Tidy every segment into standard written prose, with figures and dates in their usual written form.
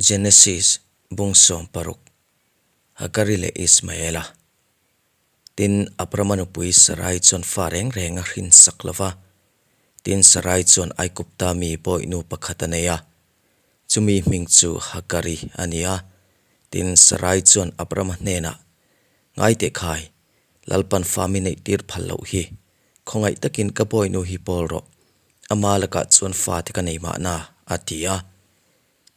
Genesis bung 16, Hagari leh Ismaela. Tin, Abrama nupui Sarai chuan fa reng reng a hrin sak lo va. Tin, Sarai chuan Aigupta mi bawihnu pakhat a nei a, chumi hming chu Hagari a ni a. Tin, Sarai chuan Abrama hnenah, Ngai teh khai, Lalpan fa mi neih tir phal loh hi, khawngaih takin ka bawihnu hi pawl rawh, ama lakah chuan fate ka nei mahna, a ti a.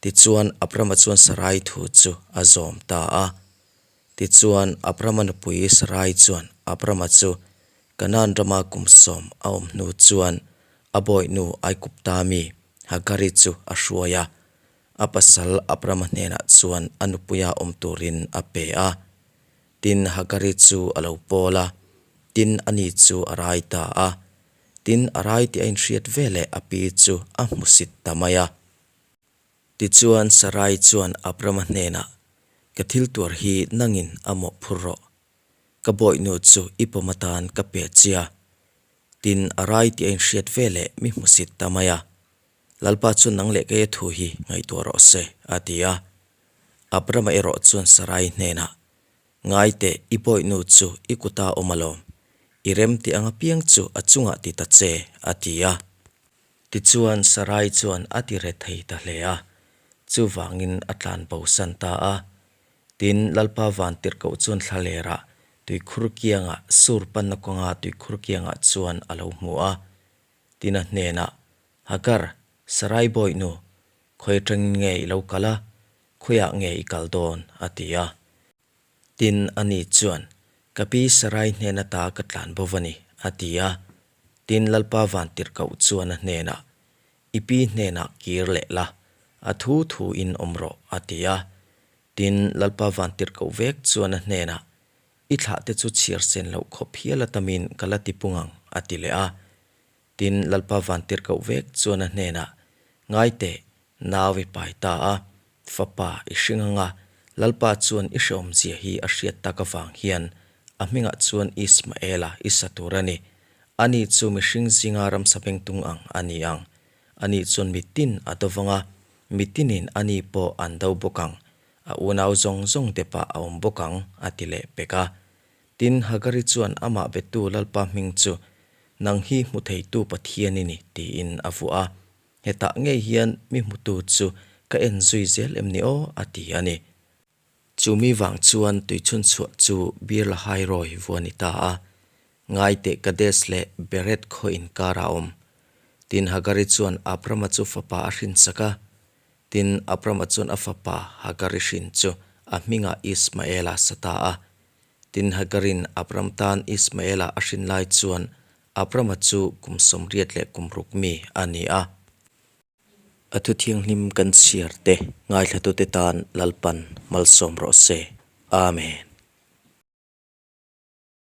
Tichuan, Abrama chuan Sarai thu chu a zawm ta a. Tichuan, Abrama nupui Sarai chuan Abrama chu Kanaan rama kum sawm a awm hnu chuan a bawihnu Aigupta mi Hagari chu a hruai a, a pasal Abrama hnenah chuan a nupuia awm turin a pe a. Tin, Hagari chu a lo pawl a, tin ani chu a rai ta a. Tin, a rai tih a inhriat veleh a pi chu a hmusit ta mai a. Tichuan, Sarai chuan Abrama hnenah, Ka thil tuar hi nangin a mawh phur rawh. Ka bawihnu chu i pawm atan ka pe chia. Tin, a rai tih a inhriat veleh mi hmusit ta mai a. Lalpa chuan nang leh keia thu hi ngaihtuah rawh se, a ti a. Abrama erawh chuan Sarai hnenah, Ngai teh, i bawihnu chu i kuta awm alawm. I rem tih ang apiang chu a chungah ti ta che, a ti a. Tichuan Sarai chuan a ti re thei ta hle a, chuvangin a tlan bosan ta a. Tin, Lalpa Vantirhkoh chuan thlalerah tuikhur kiangah sur panna kawnga tuikhur kiangah chuan a lo hmu a. Tin a hnenah, Hagar, Sarai bawihnu, khawi atangin nge i lo kal a, khawiah nge i kal dawn? a ti a. Tin, ani chuan, Ka pi Sarai hnen ata ka tlan bo va ni, a ti a. Tin, Lalpa Vantirhkoh chuan a hnenah, I pi hnenah kir leh la, a thu thuin awm rawh, a ti a. Tin, Lalpa Vantirhkoh vek chuan a hnenah, I thlahte chu chhiar sen loh khawp hial atamin ka la ti pung ang, a ti leh a. Tin, Lalpa Vantirhkoh vek chuan a hnenah, Ngai teh, nau i pai ta a, fapa i hring ang a, Lalpa chuan i hrehawmzia hi a hriat tak avang hian a hmingah chuan Ismaela i sa tur a ni. Ani chu mihring zinga ramsa bengtung ang a ni ang. Ani chuan mitin a do vang a, mitinin ani pawh an do bawk ang, a unau zawng zawng te pah a awm bawk ang, a ti leh pek a. Tin, Hagari chuan amah betu Lalpa hming chu, Nang hi hmu theitu Pathian i ni, tiin a vuah a. Hetah ngei hian mi hmutu chu ka en zui zel em ni aw? a ti a ni. Chu mi vang chuan tuichhunchhuah chu Bir Lahairawi vua ni ta a. Ngaiteh Kadesh leh Bered khaw inkar a awm. Tin, Hagari chuan Abrama chu fapa a hrinsak a. Tin, Abrama chuan a fapa Hagari hrin chu a hmingah Ismaela sa ta a. Tin, Hagarin Abram tan Ismaela a hrin lai chuan Abrama chu kum 80 leh kum ruk mi a ni a. A thu thianghlim kan chhiar te ngaithlatute tan Lalpan malsawm rawh se. Amen.